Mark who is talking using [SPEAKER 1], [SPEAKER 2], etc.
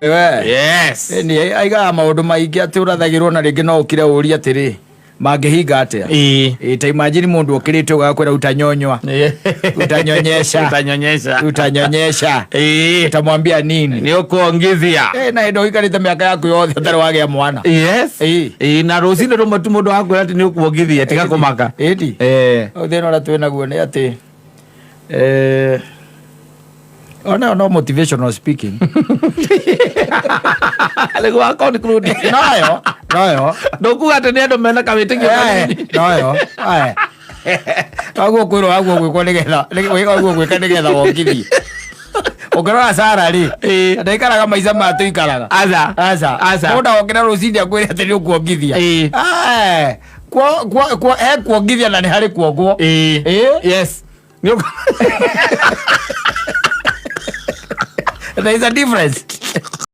[SPEAKER 1] We.
[SPEAKER 2] Yes.
[SPEAKER 1] Ĩni aigaga maũndũ maingĩ atĩ ũrathagĩrwo na rĩngĩ no ũkire ũrie atĩrĩ, mangĩhinga atĩa?
[SPEAKER 2] Ĩĩ.
[SPEAKER 1] Ĩ, ta imagine mũndũ ũkĩrĩte ũgakwĩra utanyonywa, utanyonyesha,
[SPEAKER 2] Utanyonyesha.
[SPEAKER 1] Utanyonyesha.
[SPEAKER 2] Ĩĩ.
[SPEAKER 1] Utamwambia nini?
[SPEAKER 2] Nĩ ũkuongithia.
[SPEAKER 1] Eh, na hĩndĩ ũikarĩte mĩaka yaku yothe ũtarĩ wagĩa mwana.
[SPEAKER 2] Yes.
[SPEAKER 1] Ĩĩ.
[SPEAKER 2] Ĩĩ, na rũcinĩ rũmwe tu mũndũ akwĩra atĩ nĩ ũkuongithia, tiga kũmaka.
[SPEAKER 1] Ĩndi.
[SPEAKER 2] Eh.
[SPEAKER 1] Thĩna ũrĩa twĩ naguo nĩ atĩ eh, ona no motivational speaking.
[SPEAKER 2] Nĩguo wa conclude.
[SPEAKER 1] Noyo, noyo.
[SPEAKER 2] Ndũkuga atĩ nĩ andũ mena kawĩtĩkio
[SPEAKER 1] Eh,
[SPEAKER 2] kanini.
[SPEAKER 1] Noyo. Eh. Waguo kwĩrwo waguo gwĩkwo nĩgetha waguo gwĩka nĩgetha wongithie. Ũngĩrora Sara rĩ,
[SPEAKER 2] Ĩĩ.
[SPEAKER 1] ndaikaraga maica maya tũikaraga.
[SPEAKER 2] Aca.
[SPEAKER 1] Aca.
[SPEAKER 2] Aca.
[SPEAKER 1] Mũndũ agokĩra rũcinĩ akwĩre atĩ nĩ ũkuongithia.
[SPEAKER 2] Ĩĩ.
[SPEAKER 1] Eh, he kuongithia na nĩ harĩ kuongwo.
[SPEAKER 2] Ĩĩ.
[SPEAKER 1] Ĩĩ.
[SPEAKER 2] Yes. Nĩ ũkũ-
[SPEAKER 1] There is a difference.